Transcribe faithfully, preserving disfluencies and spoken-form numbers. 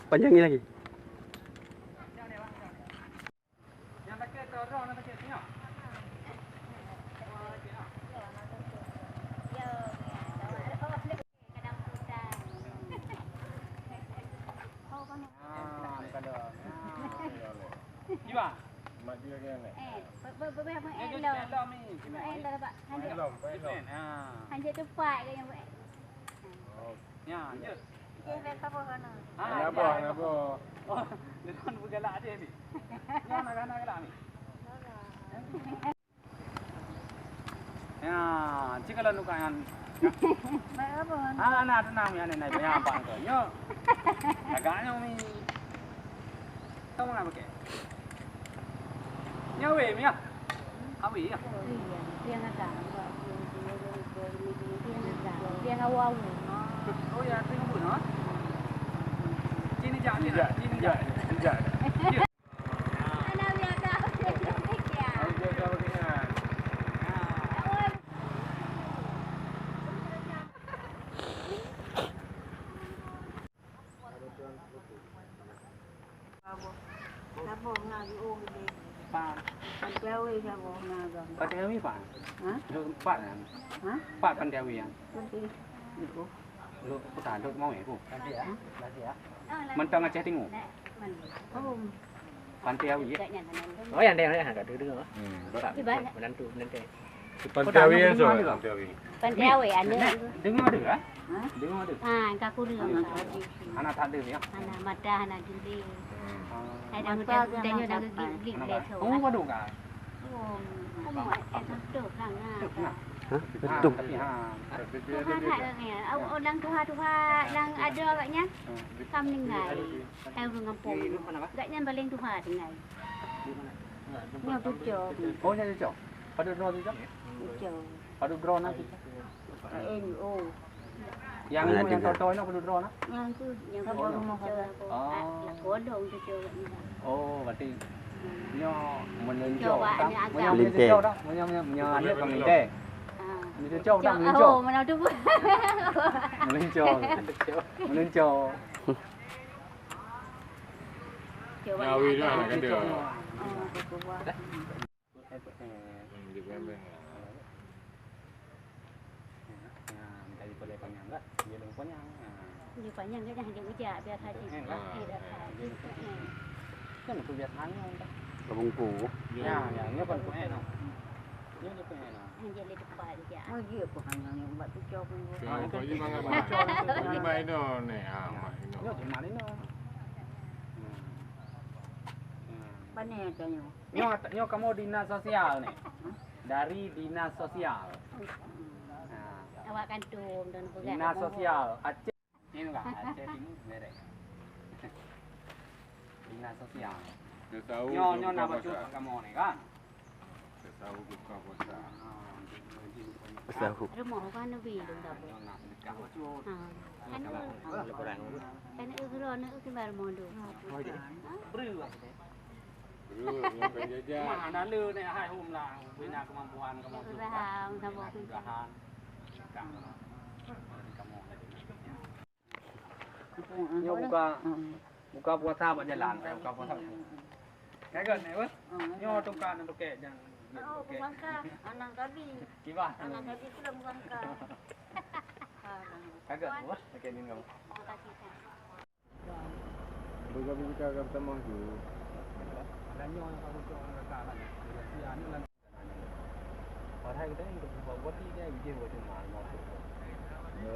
Panjang ni lagi. Hanjeuet tupat ke nyang buet. Ya, lanjut. Hana boh, hana boh. Oh, deungon beugalak aja ni. Nyan hana galak ni. Ya, cik kalau nuka nyan. Baik apa? Ah, na tenang ya, ni, ni, banyak apa tu? Yo. Agaknya mi. Kamu nak pakai? Nyawe mi ya? Awi ya? Iya, tiang ada. Tiang ada. Tiang awa-awa. Oh ya, tiang pun ha? Sini jak, sini jak, sini jak. Sini jak. Ana biasa. Biasa. Saboh. Saboh ngon jiôh idéh. Pat. Pantai Awi saboh ngon agam. Pantai Awi pat? Ha? Dok pat kan? Ha? Pat Pantai Awi kan? Pantai. Dok. Dok kota, dok mau ya, Bu? Pantai ya? Pantai ya? Mantong Aceh Timur. Oh. Pantai Awi ya? Oh, yang ada, yang ada, kat dulu. Hmm. Pak, menantu, menantu. Pantai Awi kan, so? Pantai Awi. Pantai Awi, aneuk. Deungoe deh, ha? Ha? Deungoe deh. Ha, ka kureueng. Aneuk tak ada, ya? Aneuk mata, aneuk gili. Hmm. Ada mata muda-muda nyoe dah gigit-gigit lé tu. Oh, waduh, kan? Oh, kamu, eh, betul sangat. Betul. Hah? Betul. Tuha that, ya. Orang tuha-tuha yang ada agaknya, ka meninggal. Hai ureueng gampông. Gobnyan paléng tuha tinggai. Nyoe cucoe. Oh, nyoe cucoe. Padub droe cucoe? Cucoe. Padub droe na cucoe? N O. Nyang inoe, nyang toe-toe nyoe padub droe na? Nyang tu, nyang padub droe. Oh. Lakoe lôn cucoe gobnyan. Oh, berarti nyoe meulunco. Cucoe awak aneuk agam. Meulunco. Meulunco, meulunco. Ah. Meulunco, cucoe. Oh, mana tu? Meulunco. Meulunco. Cucoe awak aneuk agam. Ngawi lah, kan dia. Oh, cucoe. Nyan, dari Palai Panyang lah. Dia lôn Panyang. Ha. Dia Panyang ke dah dia ujak biasa cit. Eh, lah. Eh, dah. Kan tu biasa hanya kan. Kabungku. Ya, ya, dia kan tu eh no. Dia tu eh no. Hanya le tepat ujak. Oh, dia pun hanya yang buat tu cok pun. Cok, kau ini mangat, Mak. Ini Mak Ino ni. Ah, Mak Ino. Dia cuma Ino. Hmm. Hmm. Pane tanya. Nyoe, nyoe kamoe dinas sosial nyoe. Dari dinas sosial. Nah. Awak kantum dan peugah. Dinas sosial Aceh. Ini kan Aceh Timur berek. Dinas sosial. Nyoe, nyoe nama cukup kamoe nyoe kan. Sahur buka puasa. Sahur. Rumoh kan Nabi tu tak apa. Ha. Kan Nabi. Kan Nabi, Nabi kibar rumoh tu. Beri waktu. Beri, bukan jajan. Mana le ni, hai hom lah. Bina kemampuan, kemampuan. Usaha sama. Usaha. Kamu lagi. Nyoe buka, buka puasa bak jalan, buka puasa bak jalan. Ka gèt nyoe, weh. Nyoe tukang nang tukek, jang. Oh, tukek. Bangka, anang kabi. Kiban. Anang kabi tu dalam bangka. Ka gèt nyoe, weh, pakai ni kau. Buka-buka ka pertama tu. Ada nyoe yang aku cakap dengan kakak kan. Jadi, aneuk lan Padahai geutanyoe untuk buat roti kan, bijéh buat cuma lima puluh.